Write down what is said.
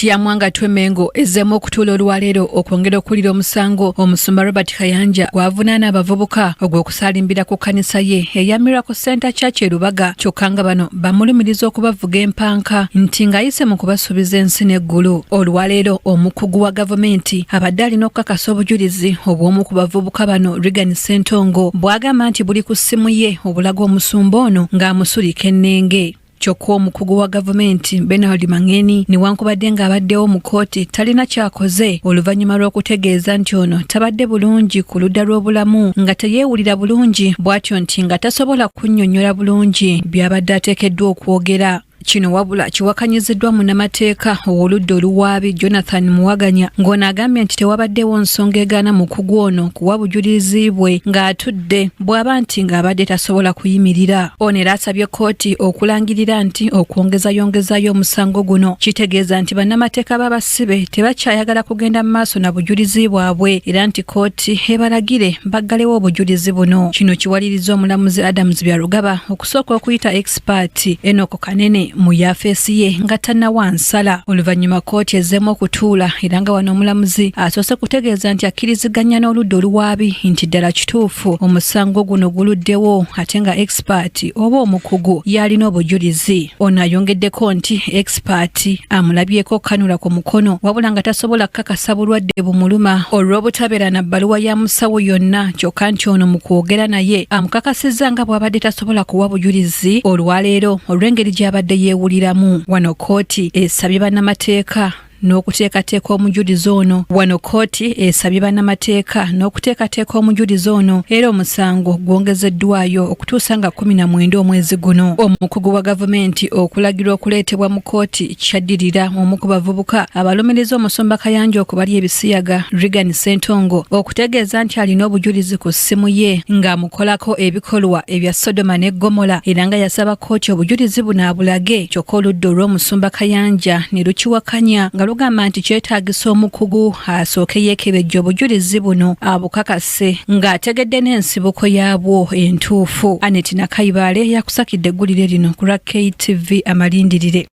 Ya Mwanga Twemengo ezzeemu okutuula olwaleero okwongera okuwulira omusango omusumba Robert Kayanja gw'avunaana abavubuka ogw'okusaalimbira ku kkanisa ye eya Miracle Center Church e Lubaga, kyokka nga bano bamulumiriza okubavuga empanka nti ng'ayise mu kubasuubiza ensi n'eggulu. Olwaleero omukugu wa gavumenti abadde alina okukakasa obujulizi obw'omu ku bavubuka bano, Regan Ssentongo, bw'agamba nti buli ku ssimu ye obulaga omusumba ono ng'amusulika ennenge. Kyokka omukugu wa gavumenti Benard Mangeni, newankubadde ng'abaddewo mu kkooti, talina kyakoze oluvannyuma lw'okutegeeza nti ono tabadde bulungi ku ludda lw'obulamu, nga teyeewulira bulungi, bw'atyo nti nga tasobola kunnyonnyola bulungi by'abadde ateekeddwa okwogera. Kino wabula kiwakanyiziddwa munnamateeka ow'oludda oluwaabi Jonathan Muwaganya, ng'ono agambye nti tewabaddewo nsonga egaana mukugu ono kuwa bujulizi bwe ng'atudde bw'aba nti ng'abadde tasobola kuyimirira. Ono era asabye kkooti okulangirira nti okwongezayongezayo omusango guno kitegeeza nti bannamateeka b'abasibe tebakyayagala kugenda mu maaso na bujulizi bwabwe, era nti kkooti ebalagire baggalewo obujulizi buno. Kino kiwalirizza omulamuzi Adams Byarugaba okusooka okuyita expert Enock Kanene mu yafeesi ye nga tannawa nsala. Oluvannyuma kkooti ezzeemu okutuula, era nga wano omulamuzi asoose kutegeeza nti akkiriziganya n'oludda oluwaabi nti ddala kituufu omusango guno guluddewo, ate nga expert oba omukugu y'alina obujulizi. Ono ayongeddeko nti expert amulabyeko kanula ku mukono, wabula nga tasobola kukakasa bulwadde bumuluma olw'obutabeera na bbaluwa ya musawo yonna, kyokka nti ono mu kwogera naye amukakasizza nga bw'abadde tasobola kuwa bujulizi olwaleero olw'engeri gy'abadde yeewuliramu. Wano kkooti esabye bannamateeka n'okuteekateeka omujulizi ono. Wano kkooti esabye bannamateeka n'okuteekateeka omujulizi ono, era omusango gwongezeddwayo okutuusa nga 19 omwezi guno. Omukugu wa gavumenti okulagirwa okuleetebwa mu kkooti kyaddirira omu ku bavubuka abalumiriza omusumba Kayanja okubalya ebisiyaga, Regan Ssentongo, okutegeeza nti alina obujulizi ku ssimu ye ng'amukolako ebikolwa ebya Sodoma ne Ggomola, era nga yasaba kkooti obujulizi buno abulage, kyokka oludda olw'omusumba Kayanja ne lukiwakanya nga lugamba nti kyetaagisa omukugu asooke yeekebejje obujulizi buno abukakase ng'ategedde n'ensibuko yaabwo entuufu. Annet Nakayibaale yakusakidde eggulire lino ku lwa KTV Amalindirire.